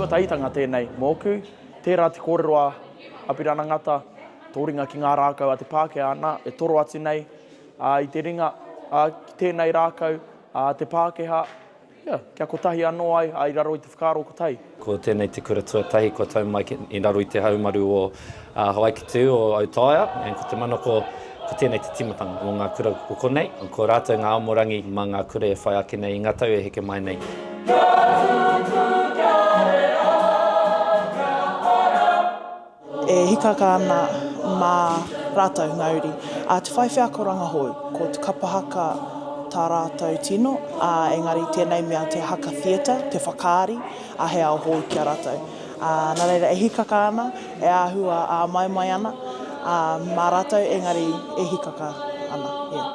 Tuatahitanga tēnei mōku, tērā te kōrero a Apirana Ngata, tō ringa ki ngā rākau a te Pākehā, nā, e toro atu nei i te ringa ki tēnei rākau a te Pākehā, ia, kia kotahi anō ai, i raro i te whakaaro kotahi. Ko tēnei te kura tuatahi kua tau mai i raro i te haumaru o Hawaiki Tū, o Autaia, and ko te manako ko tēnei te tīmatanga mō ngā kura o konei, ko rātou ngā amorangi mā ngā kura e whai ake nei i ngā tau e heke mai nei. Kia tupu, kia rea, kia ora. E hikaka ana mā rātou ngā uri. Ā, te whai wheakoranga hou, ko te kapa haka tā rātou tino, ā, engari tēnei mea te haka theatre, te whakaari, ā, he ao hou ki a rātou. Ā, nā reira e hikaka ana, e āhua āmaimai ana, ā, mā rātou, engari e hikaka ana, yeah.